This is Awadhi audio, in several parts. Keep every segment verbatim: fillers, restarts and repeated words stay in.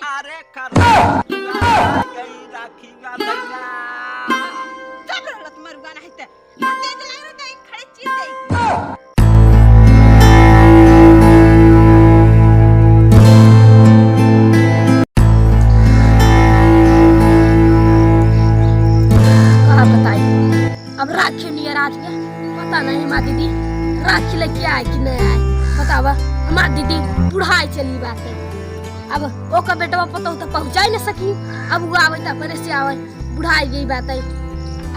अरे कर गई राखी वाला। चुप रह, लत मरुआ नहीं ते। तेज लग रहा था, एक खड़े चीर दे। का बताई, अब राखी नियर आज के पता नहीं हमार दीदी राखी लेके आए कि नहीं आए। बतावा, हमार दीदी बुढ़ाई चली बाटे। अब ओकर बेटवा पतोह तो पहुँचाई न सकी, अब वो आवे तो अपने से आवे। बुढ़ाई गई बात है।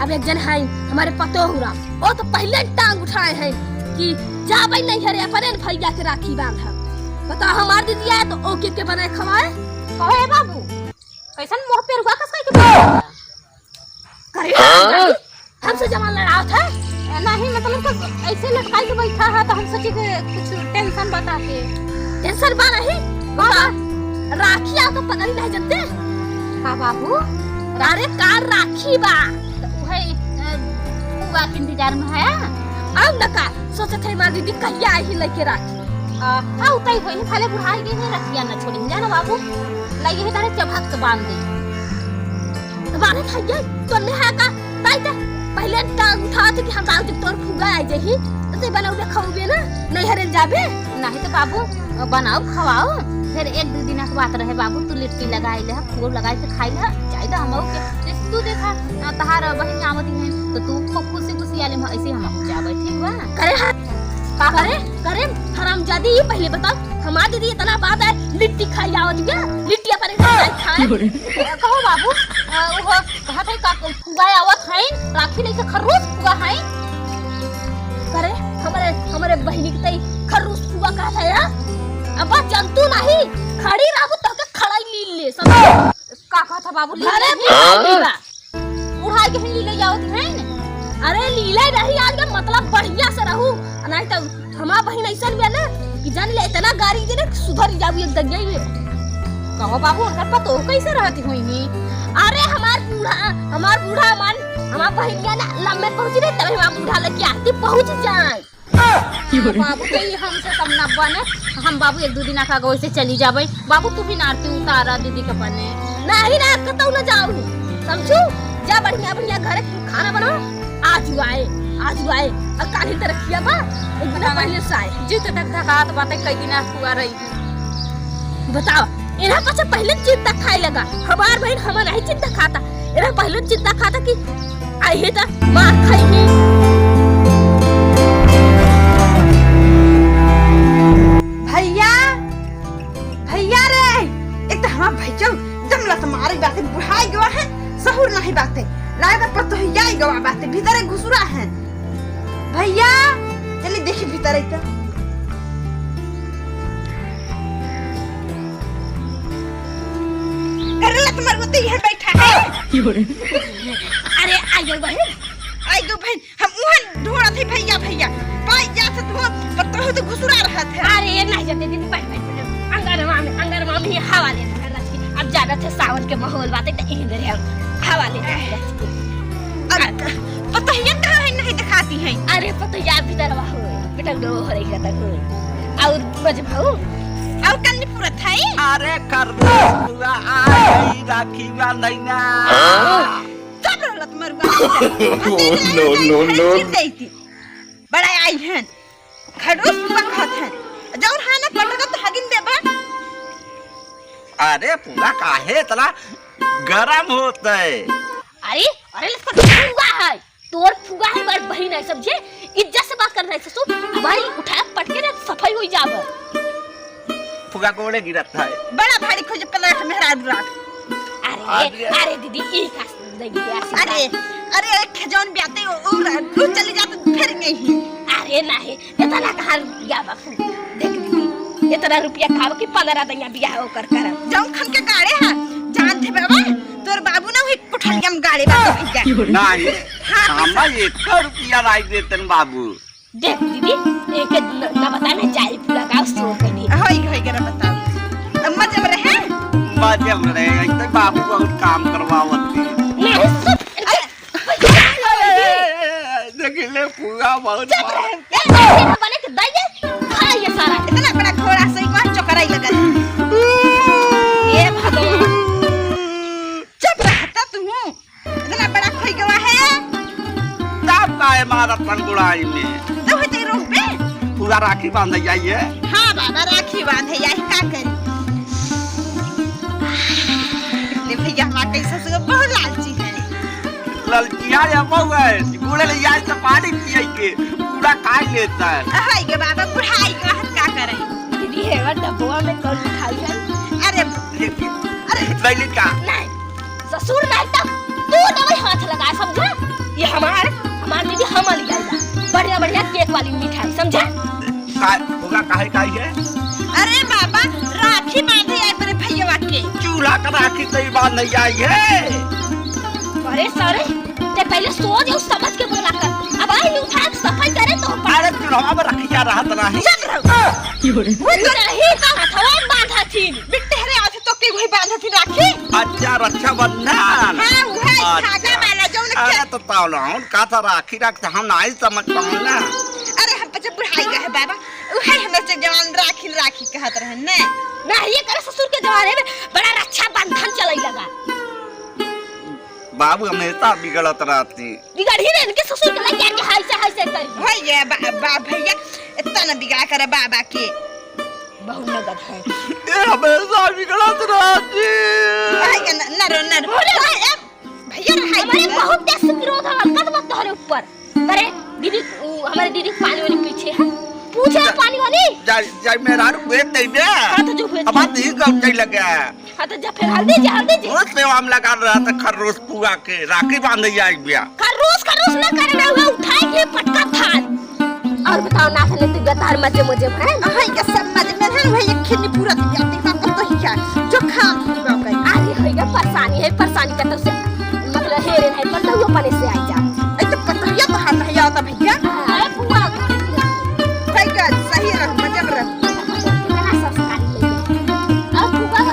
अब एक जन है हमारे पतोह हुरा, वो तो पहले टांग उठाए हैं कि जाबे नहीं हरे अपने न भैया के राखी बांध। बताओ, हमार दीदी आए तो ओके के बनाए खवाए। कहो ए बाबू, कैसन मुंह पे रुआ कस के बोल? करे हाँ? हमसे जवान लड़ावत है? नहीं, मतलब तो ऐसे लटकाई के बैठा है तो हम सोची कि कुछ टेंशन बता के। टेंशन बा नहीं? हाँ, बा। राखी आ तो पकड़ी नहीं जते। का बाबू? अरे का राखी बा? तो उहे, अ, फुआ के इंतजार में है। अब न का सोचत है हमार दीदी कहिया आई लेके राखी। आ, आ उतई होई खाले बुढ़ाई गई है, रखिया न छोड़ी जाना बाबू। लाई ये तारे चबहक के बांध दे। बांधे था ये, तो ने है का? ताई ते पहले टांग उठावत कि हम बाबूजी तोर फुआ आ जाही, तो ते बनाउबे खाउबे ना, नहीं हरे जाबे। नहीं तो बाबू, बनाओ, खवाओ, फिर एक दो दिन के बात रहे बाबू, तू लिट्टी लगाई ले, फूल लगाई के खाई ले, जाई तो हम के, जैसे तू देखा, आ, तहार बहिन आवत ही है, तो तू खूब खुशी खुशी आले में ऐसे हम जाबे, ठीक बा? करे हाँ, का करे? करे, हरामजादी, ये पहले बताओ, हमार दीदी इतना बात है, लिट्टी खाई आवत क्या? लिट्टी अपने घर जाई खाए। कहो बाबू, आ, वो कहत है का फुआ आवत हईन, राखी लेके खर्रूस फुआ हईन। करे, हमरे, हमरे बहिनी के तई खर्रूस फुआ कहत है, हाँ? अब बात जानतू नहीं, खड़ी रहबू तो के खड़ाई लील ले, समझ? का कहत है बाबू, लील घरे ले? पे आइली बा। बुढ़ाई के हिन लीले आवत हईन। अरे लीले नहीं, आज के मतलब बढ़िया से रहू, नहीं तो हमार बहिन ऐसन बिया ना कि जान ले इतना गारी दे ना कि सुधर जाबू एक दगिया में। कहो बाबू, उनकर पतोह कैसे रहती हुई ही? अरे हमार बूढ़ा, हमार बूढ़ा हमार, हमार बहिनिया ना लम्बे पहुँची नहीं तब हमार बूढ़ा लड़की आती पहुँच जाए। बाबू तो ये हमसे सब न बने, हम बाबू एक दो दिन का वैसे चली जाबे। बाबू तू भी ना आरती उतारा दीदी के बने। नहीं ना, कतौ न जाऊ, समझू? जा बढ़िया बढ़िया घरे खाना बनाओ। आज आए, आज आए, और काल्हि तो रखिया बा, एक दिन पता पहले से आए। जी तो धकधकात बाटे, कई दिन हुआ रही। बताओ, इन्हा पाछे पहले चिंता खाए लगा, हमार बहिन हमार नहीं चिंता खाता, इन्हा पहले चिंता खाता कि आई है तो मार खाई ही। भैया, भैया रे, एक तो हमार भैया जमला से मारे बाटे, बुढ़ाई गवा है, सहूर नहीं बाटे, लागत पतोहिया गवा बाटे, भीतरे घुसुरा है। भैया, चली देखी भीतरे तो। करे लत मर होते यह बैठा है। अरे, आई गो बहन, आई गो बहन, हम उहन ढूंढत है भैया, भैया। पाई जात है तो, पर तोह तो घुसुरा रहत है। अरे, नहीं जाते दीदी, बैठ, बैठ, बैठ। अंगनवा में, अंगनवा में हवा लेत है रच के। अब जानत है सावन के माहौल बाटे, तो इही दरे हम हवा लेत है रच के। अब पतोहिया कहाँ है, नहीं दिखाती है? अरे, पतोहिया भीतरवा हो, बेटा, डो हो रही रहता हो। और बजभाऊ, और कन्नी पूरा था ही? अरे, कर दो, पूरा आ गई राखी वाला ना। हाँ? चुप रह लत मरुआ। No, no, no, no। बड़ा आई हैं। खड़ूस बकत हैं। जौन हाने पटकत हगिन देबा। अरे पूरा काहे इतना गरम होत है? अरे, अरे लत फुआ है। तोर फुआ है, बड़ बहिन है, समझे? इज्जत से बात करना है ससुर। भाई उठाए पटके ना सफाई हो जाब। फुआ गोड़े गिरत है। बड़ा भारी खोजे पलट मेहरारू राख। अरे, अरे। अरे दीदी, ई का दीदी, आशीर्वाद। अरे, अरे, एक ठे जौन ब्याते उ, उ, उ चली जात फिर नहीं। अरे नहीं, इतना कहाँ रुपया बा फुआ? देख दीदी, इतना रुपया खाब कि पन्द्रह दैया बियाह ओकर करब। जौन खन के गाड़े है, जानते बाबा, तोर बाबू ना हुई पुठलिया में गाड़े बा तो भैया। नहीं, हाँ, हम एक रुपया लाई देतन बाबू। देख दीदी, एके न, न बता ना जाई पूरा गाँव शोर कर दी। होई, होई, करा बताओ। अम्मा जब रहे? अम्मा जब रहे, ऐसे बाबू बहुत काम करवावत थी। नहीं, सुन, अरे, देख ले, पूरा बहुत चुप रहे। ए, ए, ए, बने के दाई है, खा ये सारा। इतना बड़ा घोड़ा सही बात चोकराई लगा। ए, भागो। अपन गोड़ाई में। तो होते रोक बे। पूरा राखी बांधे जाइए। हाँ बाबा, राखी बांधे जाए, का करी? ले भैया, हमार कैसे से बहुत लालची है। ललचिया या बउआ, गुड़े ले जाए तो पानी पिए के, पूरा खाई लेता है। हाय गे बाबा, बुढ़ाई के बाद का करे? दीदी, हेवा डब्बा में कौन मिठाई है? अरे, लेकिन अरे, गइली का? नहीं, ससुर नहीं तो तू ना वही हाथ लगा, समझा? ये हमार, हमार दीदी हम ले जाएगा। बढ़िया, बढ़िया केक वाली मिठाई, समझा? का, होगा काहे का ये? अरे बाबा, राखी बांधे आए बड़े भैया के। चूल्हा का राखी तो ही बांधे आई है। अरे सारे, ते पहले सोच और समझ के बोला कर। अब आई उठा के सफाई करे तो हम अरे चूल्हा में रखिया रहत नहीं। चुप रहो। वो तो नहीं तो हथवा में बांधा थी। बिट्टे रे, आज तो के वही बांधा थी राखी। अच्छा, रक्षाबंधन। हाँ, वही अच्छा। धागा वाला जो उनके अरे तो तावला, उनका था राखी रखते हम नहीं समझ पाऊँ ना। अरे हम पचे बुढ़ाई गए बाबा, वही हमें से जवान राखी राखी कहत रहे ने। नहीं, ये करे ससुर के जमाने में बड़ा रक्षाबंधन चलई लगा। बाबू हमेशा बिगड़त रहती। बिगड़ ही रहे, इनके ससुर के लगे आके हाय से हाय से करी। भैया, बा-, बा-, भैया, इतना न बिगड़ा करे बाबा के। बहुत नगद है। ये हमेशा बिगड़त रहती। भैया, न, न रो, न रो। अरे, ए, भैया, रहाई हमारे दे। बहुत तेज से क्रोध है, कद मत तोहरे ऊपर। अरे, दीदी, उ, हमारे दीदी के पानी वानी पीछे है। पूछे जा, पानी वानी? जा, जा, मेहरारू भेज दे बे। हाँ, तो जो भेज अब दे। बात ही गलत लगे। हाँ, तो जा फिर हल्दी जी, हल्दी जी। वो सेवा में लगा रहा था खररोस पुआ के, राखी बांधे आई बिया। खररोस, खररोस ना करना हुआ, उठाए के पटका थाल। और बताओ ना, खाने तू गतार मजे, मजे में है ना? हाँ, ये सब मजे में है, वही एक खिन्नी पूरा दिन जाते हैं, बाप तो ही क्या, जो खाम की बात है। अरे, होइगा परेशानी है, परेशानी का तो से, मतलब, हेरे नहीं, पर तो वो अपने से आई जा। ए, तो पतोहिया तो हाथ नहीं आता भैया। अरे, पुआ। भाई का सही रह, मजे में रह। कितना संस्कारी है। अब फूफा,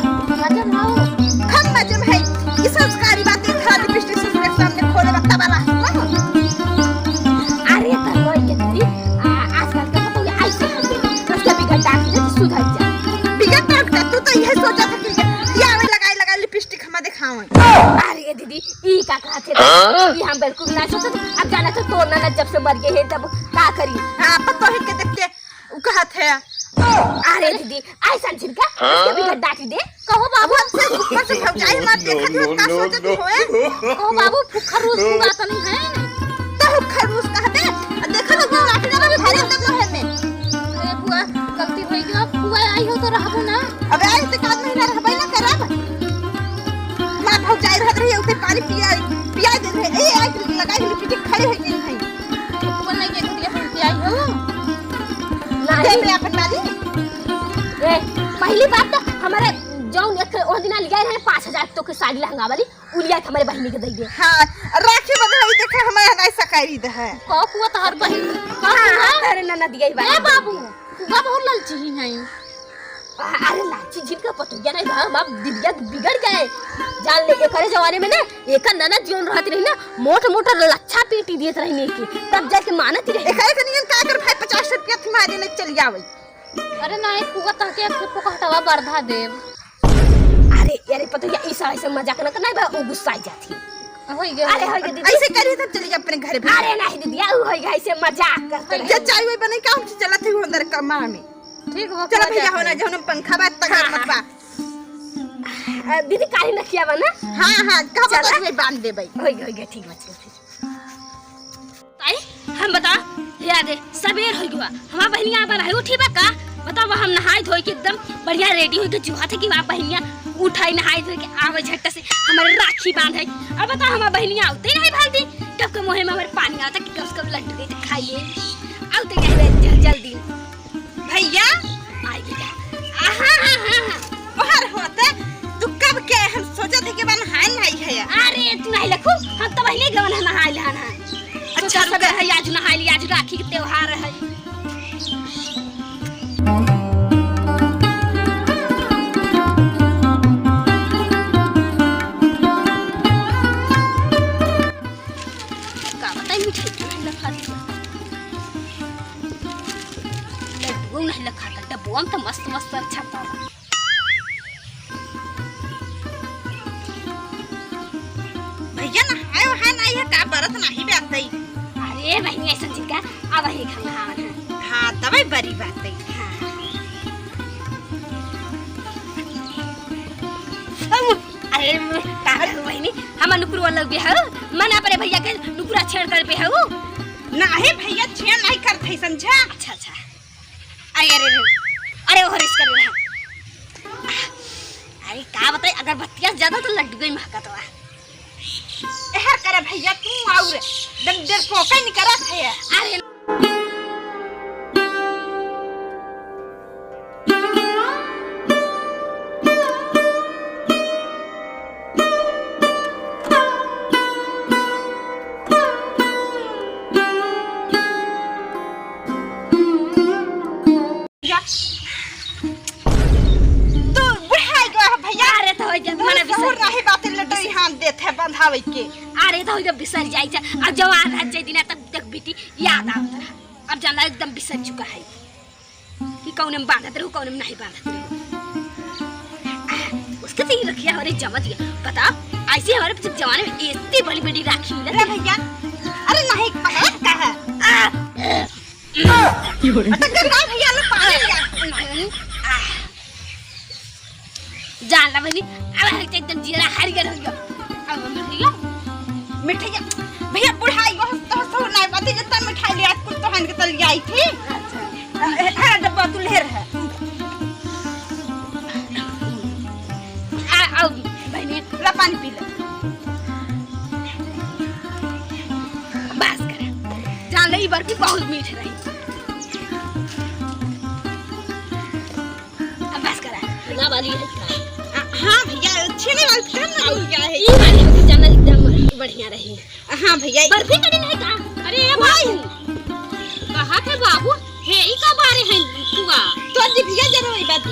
मजे में हो? हम मजे में है। ई संस्कारी बात है, खा लिपस्टिक ससुर के सामने खोले बा, तबा रह, सुनो। अरे, तो कोई के दीदी, आ, आजकल के पतोहिया ऐसे होते हैं। उसके बिगड़ डांट दे, तो सुधर जा। बिगड़ डांट का, तू तो यह सोचा था कि ये आवे लगाई, लगाई लिपस्टिक हमा दिखावे। अरे दीदी, ई का कहत है? हाँ? ई हम बिल्कुल ना सोचत। अब जाना तो तोर ननद जब से मर गए है, तब का करी? हाँ, पतोहिन के देखते उ कहत है। अरे दीदी, ऐसा झिनका, हाँ? के बिगड़ डांटी दे। कहो बाबू, अब हमसे ऊपर से भौजाई मत देखा, no, no, का no, सोचत no। होए? कहो बाबू, फुखर रूस की बात नहीं है। तो फुखर रूस कहते, अब देखो तो वो लाठी ना भरे तो जो है में। अरे बुआ, गलती होई गई, अब बुआ आई हो तो रहबो ना। अबे आई तो एक आध महीना रहबे ना करब। माँ भौजाई रहत रही, उसे पानी पिया, पिया दे रहे। ए, आई लगाई हुई पीछे खड़े हो गई है। बुआ नहीं के खड़े हो गई हो। नहीं। दे दे अपन वाली। ए, पहली बात तो हमारे जौन एक ओह दिना लिया रहे पाँच हजार तो के साड़ी लहंगा वाली, उ लिया के हमारे बहिनी के दे दे। हाँ, राखी बंधवाई देखे हमारे हनाई सकारी दे है। का पुआ तोहर बहिन? का हाँ, पुआ? हाँ, तेरे ननद गई ए बात। बाबू, पुआ बहुत ललची ही है। अरे लालची झिनका पतोहिया नहीं बा, बाप दिदिया बिगड़ जाए। जान ले, एकरे जमाने में ना, एकर ननद जौन रहत रही ना, मोट मोट लच्छा पेटी देत रही नहीं के, तब जाके मानत रही। एकरे के नियन का कर भाई, पचास रुपया थी मारे नहीं चल जावे। अरे नहीं, फुआ तहके एक ठो फोकटवा बरधा देब। अरे, अरे, पतोहिया, ई साला ऐसे मजाक न करना, भाई, उ गुस्सा आ जाती। होई गया। अरे, होई गया, दीदी। ऐसे करिए, तब चली जा अपने घरे, भैया। अरे, नहीं, दीदी, उ होई गया, ऐसे मजाक करते हैं। जे चाय वाय बने, का हम चलत है अंदर कमरा में। ठीक हो, चलो, भैया, हो ना, जौन पंखा बा, तगड़ मत बा। हाँ। आ, दीदी, काहे न किया बा ना? हाँ, हाँ, कहाँ चला। बता, बांध दे भाई। होई गया, होई गया, ठीक बा, चलो, ठीक। ताई, हम बता, याद है, सबेर हो गया, हमार बहनिया आवा रहे, उठी बा का? बताओ, हम नहाए धोए के एकदम बढ़िया ready होके जुहा थे कि वहाँ बहनिया उठाई, नहाए धोए के आवे झट से, हमारे राखी बांधे। अब बताओ, हमार बहनिया आते नहीं भालती, कब के मुँहे में हमारे पानी आता कि कब से कब लड्डू दे खाइए, आते नहीं जल-, जल्दी। भैया, आई गया। आहा, हा, हा, हा। बाहर होते, तू कब के हम सोचत है कि बा नहाए नहीं है। अरे, तू नहीं लखू, हम तो पहले गवन है नहाए लहन है। अच्छा, सोचा सब रुका। है, आज नहाए ली, आज राखी के त्योहार है। का बताई, मिठाई तो नहीं लखा दिया। लड्डुओ नहीं लखा था, डब्बुआ में तो मस्त मस्त अच्छा पावा। भैया नहाए वहाए नहीं है का, बरत नहीं बात है। अरे ए बहिनी, ऐसन जिनका अब ही खंगावन है। हाँ, तबे बड़ी बात है। हाँ। अब, अरे, का करूँ बहिनी, हम नुकुर वाला भी हऊ, मन अपने भैया के नुकुरा छेड़ कर पे हऊ। नाही भैया, छेड़ नहीं करत है, समझा? अच्छा, अच्छा। अरे, अरे, अरे, अरे, ओहर इसका रहा। अरे, का बताई, अगरबत्तिया से ज्यादा तो लड्डू ही महकत बा। एहर करे भैया, तू और डर, डर पोका नहीं करत है। अरे, या। तू बुढ़ाई गया है भैया। अरे तो हो गया, तू मने सहूर बिसर। नहीं बात लटई हाथ देत है बंधावे के। अरे तो हो गया, बिसर जाई छे। अब जवान रहत जाई दिना तब तक बेटी याद आवत रहा। अब जाना एकदम बिसर चुका है कि कौन में बांधत रहू, कौन में नहीं बांधत रहू। आ, उसके तो ही रखिया हो रे जमत गया। बताओ, ऐसे हमारे जब जमाने में इतनी बड़ी बड़ी राखी मिलत अरे है। भैया, अरे नहीं, पकड़ का है। आ, अटक गया भैया, लो पानी लिया। जान ला बहिनी, अब है एकदम जियरा हरियर हो गया। अब मिठाइया, मिठाइया, भैया बुढ़ाई बहुत तो सो नहीं बात, जितना मिठाई लिया कुल तो हन के तल आई थी। अच्छा। अरे डब्बा तू ले रहा। आ, आओ बहिनी, ला पानी पी ले। बस कर। जान ले, ई बर्फी बहुत मीठ रही। अब बस करा। ना वाली है का? आ, हाँ भैया, छेने वाली कम ना हो गया है। ई वाली होके जाना एकदम बढ़िया रही। हाँ भैया। बर्फी कड़ी नहीं का? अरे ए बाबू, कहा थे बाबू, हे ई का बारे है पुआ? तो जी भैया जरूर ई बात।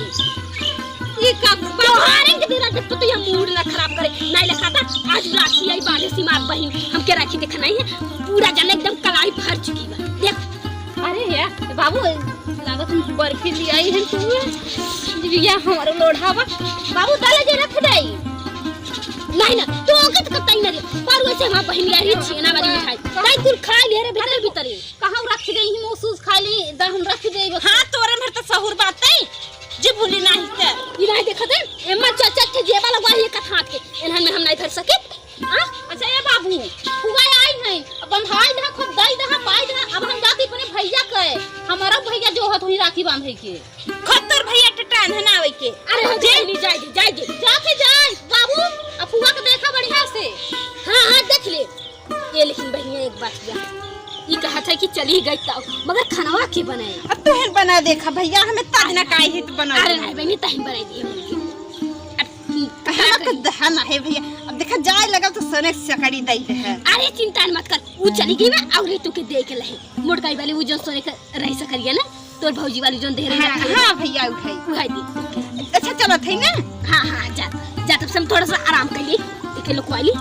ई का बारे के दिन रात तो ये मूड ना खराब करे। नहीं लिखा था, आज राखी आई बाले सी माँ बहिन, हमके राखी देखना ही है। पूरा जाना एकदम कलाई भर चुकी बा। देख, अरे या, बाबू, लागत हम बर्फी ले आई है तू। या हमारो लोढ़ा बा। बाबू, डाले जे रख दे। नहीं ना, तू ओके तो कतई ना रे। पर वैसे हमार बहिन यार, ये छेना वाली मिठाई। ताई कुल खा ले रे, भीतर भीतर ही। कहाँ रख गई ही, महसूस खा ली, दा हम रख दे बस। हाँ, तोरे में तो सहूर बात है। जे भूली नहीं ते। ई नहीं देखत है, एम्मा चाचा के जेबा लगवा है एक हाथ के। एनहन में हम नहीं धर सके। हाँ? अच्छा ए बाबू, फुआ आई है, अब बंधाई दहा, खूब दई दहा, पाई दहा, अब हम जाती अपने भैया के, हमारा भैया जो होत हुई राखी बांधे के। खुद तोर भैया टटान है ना आवे के। अरे हो जे जाए, जाए, जाए, जाए। जाके जाए बाबू, अब फुआ के देखा बढ़िया से। हाँ, हाँ, देख ले। ये लेकिन बहिनिया एक बात हुआ, ई कहत है कि चली गई ताऊ, मगर खनवा के बनाए? अब तोहन बना देखा भैया, हमें तज ना काई हित बना। अरे नहीं बहिनी, तहिन बनाई दिए। अब हम तो दहन है भैया, अब देखा जाए लगल तो सोने के सकड़ी दई दे है। अरे चिंता मत कर, उ चली गई बा, और तू के दे के लहे। मोटकाई वाली उ जो सोने के रही सकरिया ना, तोर भौजी वाली जोन दे रही हाँ, ना। हाँ भैया, उठाई। उठाई दी। अच्छा चलत है ना? हाँ, हाँ, जा, जा, तब से हम थोड़ा सा आराम कर ली, एक लोग वाली।